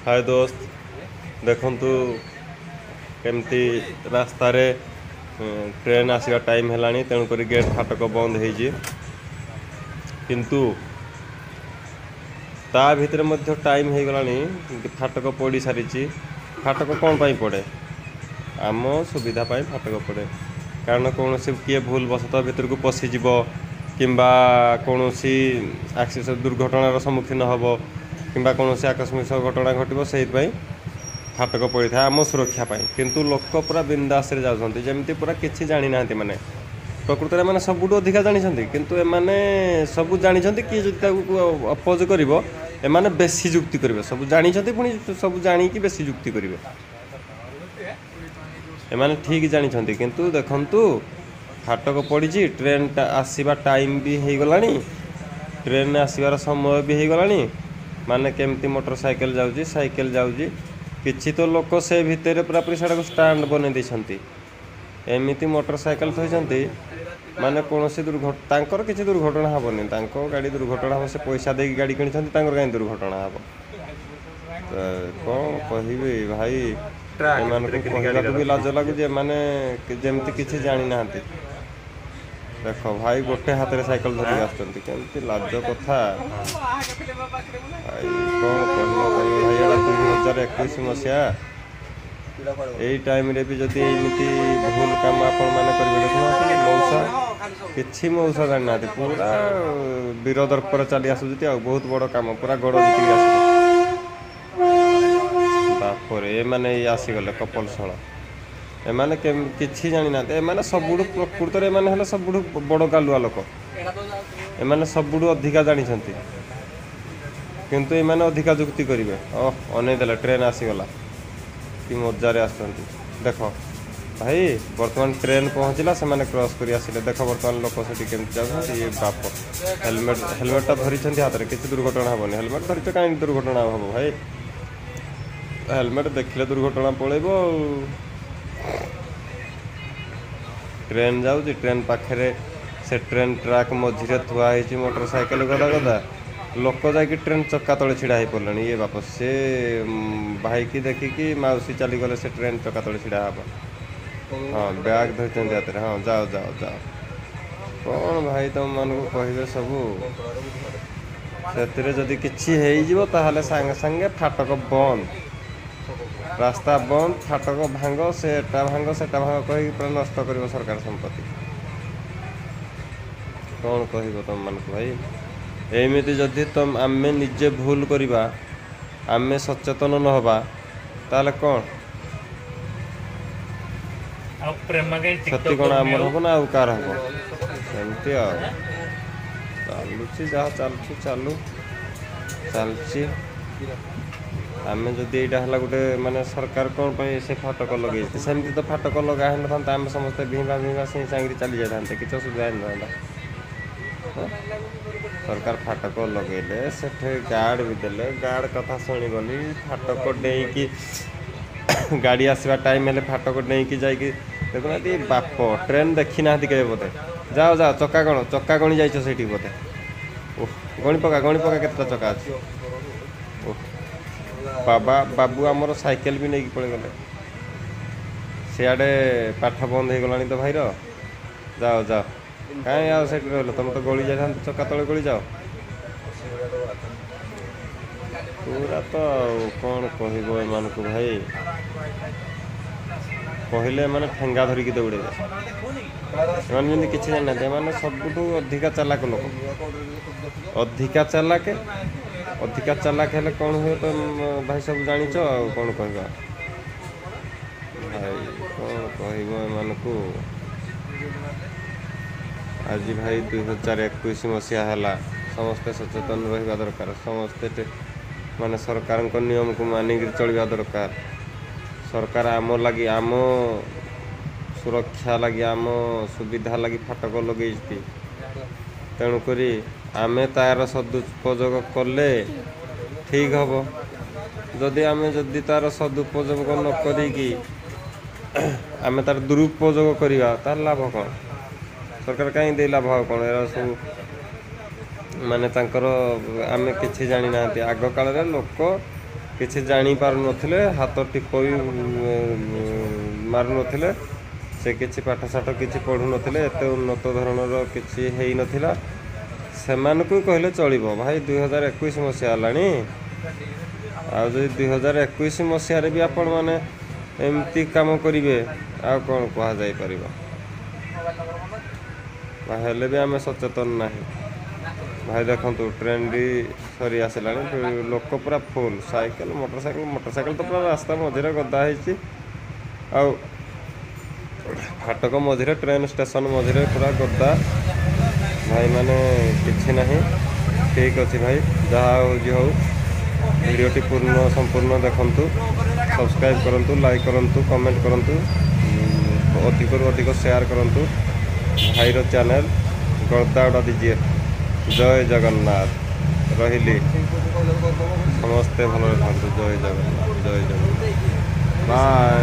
ହାଏ ଦୋସ୍ତ, ଦେଖନ୍ତୁ କେମିତି ରାସ୍ତାରେ ଟ୍ରେନ୍ ଆସିବା ଟାଇମ୍ ହେଲାଣି, ତେଣୁକରି ଗେଟ୍ ଫାଟକ ବନ୍ଦ ହେଇଛି। କିନ୍ତୁ ତା ଭିତରେ ମଧ୍ୟ ଟାଇମ୍ ହେଇଗଲାଣି, ଫାଟକ ପଡ଼ି ସାରିଛି। ଫାଟକ କ'ଣ ପାଇଁ ପଡ଼େ? ଆମ ସୁବିଧା ପାଇଁ ଫାଟକ ପଡ଼େ। କାରଣ କୌଣସି କିଏ ଭୁଲ ବଶତଃ ଭିତରକୁ ପଶିଯିବ କିମ୍ବା କୌଣସି ଆକ୍ସିଡେଣ୍ଟ ଦୁର୍ଘଟଣାର ସମ୍ମୁଖୀନ ହେବ କିମ୍ବା କୌଣସି ଆକସ୍ମିକ ଘଟଣା ଘଟିବ, ସେଇଥିପାଇଁ ଫାଟକ ପଡ଼ିଥାଏ ଆମ ସୁରକ୍ଷା ପାଇଁ। କିନ୍ତୁ ଲୋକ ପୁରା ବିନ୍ଦାସରେ ଯାଉଛନ୍ତି, ଯେମିତି ପୁରା କିଛି ଜାଣିନାହାନ୍ତି। ମାନେ ପ୍ରକୃତରେ ଏମାନେ ସବୁଠୁ ଅଧିକା ଜାଣିଛନ୍ତି, କିନ୍ତୁ ଏମାନେ ସବୁ ଜାଣିଛନ୍ତି, କିଏ ଯଦି ତାକୁ ଅପୋଜ କରିବ ଏମାନେ ବେଶୀ ଯୁକ୍ତି କରିବେ। ସବୁ ଜାଣିଛନ୍ତି, ପୁଣି ସବୁ ଜାଣିକି ବେଶୀ ଯୁକ୍ତି କରିବେ। ଏମାନେ ଠିକ୍ ଜାଣିଛନ୍ତି। କିନ୍ତୁ ଦେଖନ୍ତୁ, ଫାଟକ ପଡ଼ିଛି, ଟ୍ରେନ୍ଟା ଆସିବା ଟାଇମ୍ ବି ହେଇଗଲାଣି, ଟ୍ରେନ୍ ଆସିବାର ସମୟ ବି ହେଇଗଲାଣି। ମାନେ କେମିତି ମୋଟର ସାଇକେଲ ଯାଉଛି, ସାଇକେଲ ଯାଉଛି, କିଛି ତ ଲୋକ ସେ ଭିତରେ ପୁରାପୁରି ସେଟାକୁ ଷ୍ଟାଣ୍ଡ ବନେଇ ଦେଇଛନ୍ତି। ଏମିତି ମୋଟର ସାଇକେଲ ଥୋଇଛନ୍ତି, ମାନେ କୌଣସି ତାଙ୍କର କିଛି ଦୁର୍ଘଟଣା ହେବନି। ତାଙ୍କ ଗାଡ଼ି ଦୁର୍ଘଟଣା ହେବ? ସେ ପଇସା ଦେଇକି ଗାଡ଼ି କିଣିଛନ୍ତି, ତାଙ୍କର କାହିଁ ଦୁର୍ଘଟଣା ହେବ? ତ କ'ଣ କହିବି ଭାଇ, ଏମାନଙ୍କୁ କହିବାକୁ ବି ଲାଜ ଲାଗୁଛି। ଏମାନେ ଯେମିତି କିଛି ଜାଣିନାହାନ୍ତି। ଦେଖ ଭାଇ, ଗୋଟେ ହାତରେ ସାଇକେଲ ଧରିକି ଆସୁଛନ୍ତି, କେମିତି ଲାଜ କଥା ଭାଇ। କ'ଣ କହିବ କହିବ ଭାଇ, ଏଇଟା 2021 ମସିହା, ଏଇ ଟାଇମ୍ରେ ବି ଯଦି ଏମିତି ଭୁଲ କାମ ଆପଣମାନେ କରିବେ। ଦେଖୁନାହାନ୍ତି ମଉସା, କିଛି ମଉସା ଜାଣିନାହାନ୍ତି, ପୁରା ବୀର ଦର୍ପରେ ଚାଲି ଆସୁଛନ୍ତି। ଆଉ ବହୁତ ବଡ଼ କାମ, ପୁରା ଗୋଡ଼ ଜିତିକି ଆସିଲେ। ବାପରେ, ଏମାନେ ଏଇ ଆସିଗଲେ କପଲ ସଳ। ଏମାନେ କିଛି ଜାଣିନାହାନ୍ତି। ଏମାନେ ସବୁଠୁ, ପ୍ରକୃତରେ ଏମାନେ ହେଲେ ସବୁଠୁ ବଡ଼ ଗାଲୁଆ ଲୋକ। ଏମାନେ ସବୁଠୁ ଅଧିକା ଜାଣିଛନ୍ତି, କିନ୍ତୁ ଏମାନେ ଅଧିକା ଯୁକ୍ତି କରିବେ। ଓହ, ଅନେଇ ଦେଲେ, ଟ୍ରେନ୍ ଆସିଗଲା, କି ମଜାରେ ଆସୁଛନ୍ତି। ଦେଖ ଭାଇ, ବର୍ତ୍ତମାନ ଟ୍ରେନ୍ ପହଞ୍ଚିଲା, ସେମାନେ କ୍ରସ୍ କରି ଆସିଲେ। ଦେଖ ବର୍ତ୍ତମାନ ଲୋକ ସେଠି କେମିତି ଯାଉଛନ୍ତି। ଇଏ ବାପ, ହେଲମେଟ୍, ହେଲମେଟ୍ଟା ଧରିଛନ୍ତି ହାତରେ, କିଛି ଦୁର୍ଘଟଣା ହେବନି। ହେଲମେଟ୍ ଧରିଛ, କାହିଁକି ଦୁର୍ଘଟଣା ହେବ ଭାଇ? ହେଲମେଟ୍ ଦେଖିଲେ ଦୁର୍ଘଟଣା ପଳେଇବ। ଆଉ ଟ୍ରେନ୍ ଯାଉଛି, ଟ୍ରେନ୍ ପାଖରେ ସେ ଟ୍ରେନ୍ ଟ୍ରାକ୍ ମଝିରେ ଥୁଆ ହେଇଛି ମୋଟର ସାଇକେଲ ଗଦା ଗଦା। ଲୋକ ଯାଇକି ଟ୍ରେନ୍ ଚକା ତଳେ ଛିଡ଼ା ହେଇପଡ଼ିଲେଣି। ଇଏ ବାପ, ସେ ଭାଇକି ଦେଖିକି ମାଉସୀ ଚାଲିଗଲେ ସେ ଟ୍ରେନ୍ ଚକା ତଳେ ଛିଡ଼ା ହବ। ହଁ, ବ୍ୟାଗ୍ ଧରିଛନ୍ତି ହାତରେ। ହଁ, ଯାଅ ଯାଅ ଯାଅ। କ'ଣ ଭାଇ ତମମାନଙ୍କୁ କହିବେ ସବୁ? ସେଥିରେ ଯଦି କିଛି ହେଇଯିବ ତାହେଲେ ସାଙ୍ଗେ ସାଙ୍ଗେ ଫାଟକ ବନ୍ଦ, ରାସ୍ତା ବନ୍ଦ, ଫାଟକ ଭାଙ୍ଗ, ସେଟା ଭାଙ୍ଗ ସେଟା ଭାଙ୍ଗ କହିକି ପୁରା ନଷ୍ଟ କରିବ ସରକାର ସମ୍ପତ୍ତି। କ'ଣ କହିବ ତମମାନଙ୍କୁ ଭାଇ? ଏମିତି ଯଦି ତମ ଆମେ ନିଜେ ଭୁଲ କରିବା, ଆମେ ସଚେତନ ନ ହେବା, ତାହେଲେ କ'ଣ କ୍ଷତି କ'ଣ ଆମର ହେବ ନା ଆଉ କାହାର ହେବ? ସେମିତି ଆଉ ଚାଲୁଛି, ଯାହା ଚାଲୁଛି ଚାଲୁ, ଚାଲିଛି। ଆମେ ଯଦି ଏଇଟା ହେଲା ଗୋଟେ, ମାନେ ସରକାର କ'ଣ ପାଇଁ ସେ ଫାଟକ ଲଗେଇଛି? ସେମିତି ତ ଫାଟକ ଲଗା ହେଇନଥାନ୍ତା, ଆମେ ସମସ୍ତେ ଭିଁ ଭିଁ ସେଇ ସାଙ୍ଗରେ ଚାଲି ଯାଇଥାନ୍ତେ, କିଛି ଅସୁବିଧା ହେଇନଥାନ୍ତା। ସରକାର ଫାଟକ ଲଗେଇଲେ, ସେଠି ଗାର୍ଡ଼ ବି ଦେଲେ, ଗାର୍ଡ଼ କଥା ଶୁଣିବନି। ଫାଟକ ଡେଇଁକି ଗାଡ଼ି ଆସିବା ଟାଇମ୍ ହେଲେ ଫାଟକ ଡେଇଁକି ଯାଇକି, ଦେଖୁନାହାନ୍ତି ବାପ, ଟ୍ରେନ୍ ଦେଖିନାହାନ୍ତି କେବେ ବୋଧେ। ଯାଅ ଯାଅ, ଚକା ଗଣ, ଚକା ଗଣି ଯାଇଛ ସେଇଠି ବୋଧେ। ଓହ, ଗଣି ପକା, ଗଣି ପକା, କେତେଟା ଚକା ଅଛି। ଓହ ବାବା, ବାବୁ ଆମର ସାଇକେଲ ବି ନେଇକି ପଳେଇଗଲେ ସିଆଡ଼େ। ପାଠ ବନ୍ଦ ହେଇଗଲାଣି ତ ଭାଇର। ଯାଅ ଯାଅ, କାହିଁ ଆଉ ସେଠି ରହିଲ? ତମେ ତ ଗଳି ଯାଇଥାନ୍ତ, ଚକା ତଳେ ଗଳି ଯାଅ ପୁରା ତ। ଆଉ କ'ଣ କହିବ ଏମାନଙ୍କୁ ଭାଇ? କହିଲେ ଏମାନେ ଠେଙ୍ଗା ଧରିକି ଦୌଡ଼େଇବେ। ଏମାନେ ଯେମିତି କିଛି ଜାଣିନାହାନ୍ତି। ଏମାନେ ସବୁଠୁ ଅଧିକା ଚାଲାକ ଲୋକ, ଅଧିକା ଚାଲାକ। ଅଧିକା ଚାଲାକ ହେଲେ କ'ଣ ହୁଏ ତ ଭାଇ ସବୁ ଜାଣିଛ। ଆଉ କ'ଣ କହିବା ଭାଇ, କ'ଣ କହିବ ଏମାନଙ୍କୁ? ଆଜି ଭାଇ 2021 ମସିହା ହେଲା, ସମସ୍ତେ ସଚେତନ ରହିବା ଦରକାର। ସମସ୍ତେ ମାନେ ସରକାରଙ୍କ ନିୟମକୁ ମାନିକିରି ଚଳିବା ଦରକାର। ସରକାର ଆମ ଲାଗି, ଆମ ସୁରକ୍ଷା ଲାଗି, ଆମ ସୁବିଧା ଲାଗି ଫାଟକ ଲଗେଇଛି। ତେଣୁକରି ଆମେ ତାର ସଦୁପଯୋଗ କଲେ ଠିକ୍ ହେବ। ଯଦି ଆମେ ଯଦି ତାର ସଦୁପଯୋଗ ନ କରିକି ଆମେ ତାର ଦୁରୁପଯୋଗ କରିବା, ତାହେଲେ ଲାଭ କ'ଣ? ସରକାର କାହିଁ ଦେଇ ଲାଭ ଆଉ କ'ଣ? ଏରା ସବୁ ମାନେ ତାଙ୍କର ଆମେ କିଛି ଜାଣିନାହାନ୍ତି। ଆଗ କାଳରେ ଲୋକ କିଛି ଜାଣିପାରୁନଥିଲେ, ହାତ ଟିପ ବି ମାରୁନଥିଲେ, ସେ କିଛି ପାଠଶାଠ କିଛି ପଢ଼ୁନଥିଲେ, ଏତେ ଉନ୍ନତ ଧରଣର କିଛି ହେଇନଥିଲା। ସେମାନଙ୍କୁ କହିଲେ ଚଳିବ ଭାଇ। 2021 ମସିହା ହେଲାଣି, ଆଉ ଯଦି 2021 ମସିହାରେ ବି ଆପଣମାନେ ଏମିତି କାମ କରିବେ, ଆଉ କ'ଣ କୁହାଯାଇପାରିବ? ହେଲେ ବି ଆମେ ସଚେତନ ନାହିଁ ଭାଇ। ଦେଖନ୍ତୁ, ଟ୍ରେନ୍ଟି ସରି ଆସିଲାଣି, ଲୋକ ପୁରା full, cycle, motor cycle, motor cycle ତ ପୁରା ରାସ୍ତା ମଝିରେ ଗଦା ହେଇଛି, ଆଉ ଫାଟକ ମଝିରେ, ଟ୍ରେନ୍ ଷ୍ଟେସନ ମଝିରେ ପୁରା ଗଦା ଭାଇମାନେ, କିଛି ନାହିଁ। ଠିକ୍ ଅଛି ଭାଇ, ଯାହା ହେଉଛି ହଉ, ଭିଡ଼ିଓଟି ପୂର୍ଣ୍ଣ ସମ୍ପୂର୍ଣ୍ଣ ଦେଖନ୍ତୁ, ସବସ୍କ୍ରାଇବ୍ କରନ୍ତୁ, ଲାଇକ୍ କରନ୍ତୁ, କମେଣ୍ଟ କରନ୍ତୁ, ଅଧିକରୁ ଅଧିକ ସେୟାର କରନ୍ତୁ ଭାଇର ଚ୍ୟାନେଲ୍ ଗର୍ଦାଉଡ଼ା ଦିଜିଏ। ଜୟ ଜଗନ୍ନାଥ। ରହିଲି, ସମସ୍ତେ ଭଲରେ ଥାନ୍ତୁ। ଜୟ ଜଗନ୍ନାଥ, ଜୟ ଜଗନ୍ନାଥ, ବାଏ।